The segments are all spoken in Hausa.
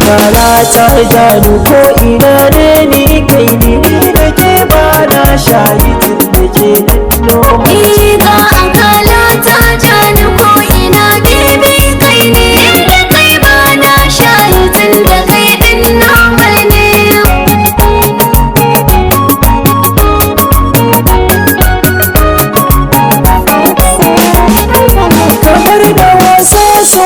Akala ta idanu ko ina ne ni kai ni, ni da ke ba na shayi tun da ke normal ce. Ga akala ta jani ko ina bebe kai ne, da kai ba na shayi tun da kai din normal ne. Kamar da wasa so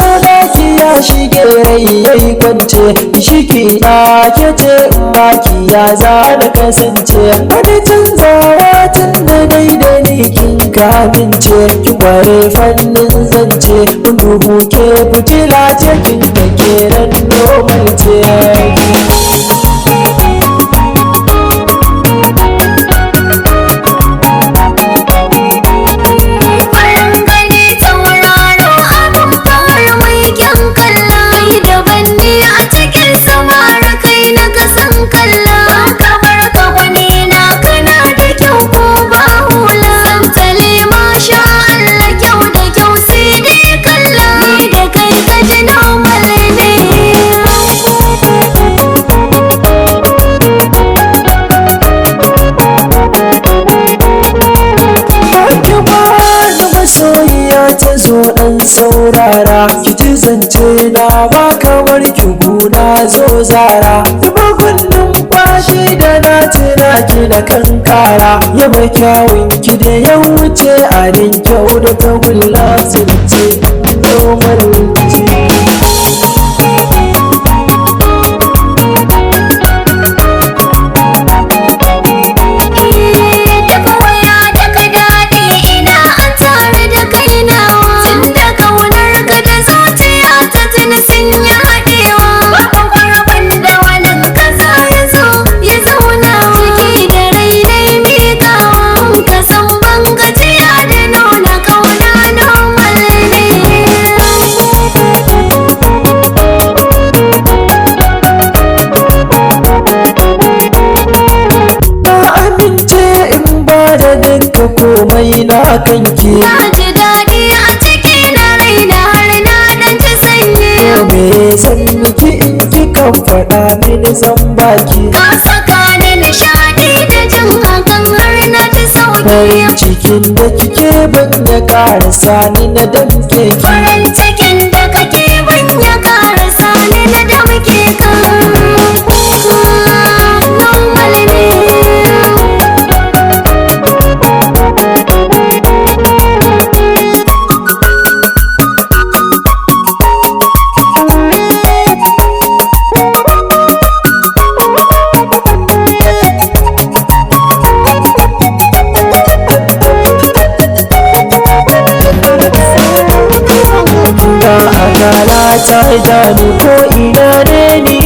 ki ya shige rai yayi kwance, shiki na ke ce in baki ya za na kasance. Wani canzawa tun da dai da ni kin kamince, ki kware fannin zance, duhu ke fitila ce kin da ke ran normal ce. Farin gani tauraro abin fahar mai kyan kalla, kai daban ne a cikin samara kai na kasan kalla. Ba kamar ka gwani na kana da kyau ko ba hula. Santale masha Allah kyau da kyau sai dai kalla, ni da kai ka ji normal ne. Ki bani masoyiya ta zo ɗan saurara, ki ji zance na ba kamar ki guna zo zara. Bugun numfashi da na tuna ki na kankara, yaba kyawun ki da ya wuce a kyau da tagulla zance normal ce. Duk waya daga daɗi ina a tare da kai nawa, tunda kaunar ka da zuciya ta tuni sun yi haɗewa. Babu gurbin da wani kaza ya zo ya zauna, ciki da rai dai miƙawa. In ka san ban gajiya da nuna kauna normal ne. Na amince in ba da duka komai na kanki. Na ji daɗi a ciki na raina har na ɗan ji sanyi. Me zan miki in kika faɗa mini zan baki. Ka saka ni nishaɗi da jin hakan har na ji sauki. Farin cikin da kike ban ya karasa ni na damke ki. Farin cikin da kake ban ya karasa ni na damke ka. Normal ne. Ga akala ta idanu ko ina ne ni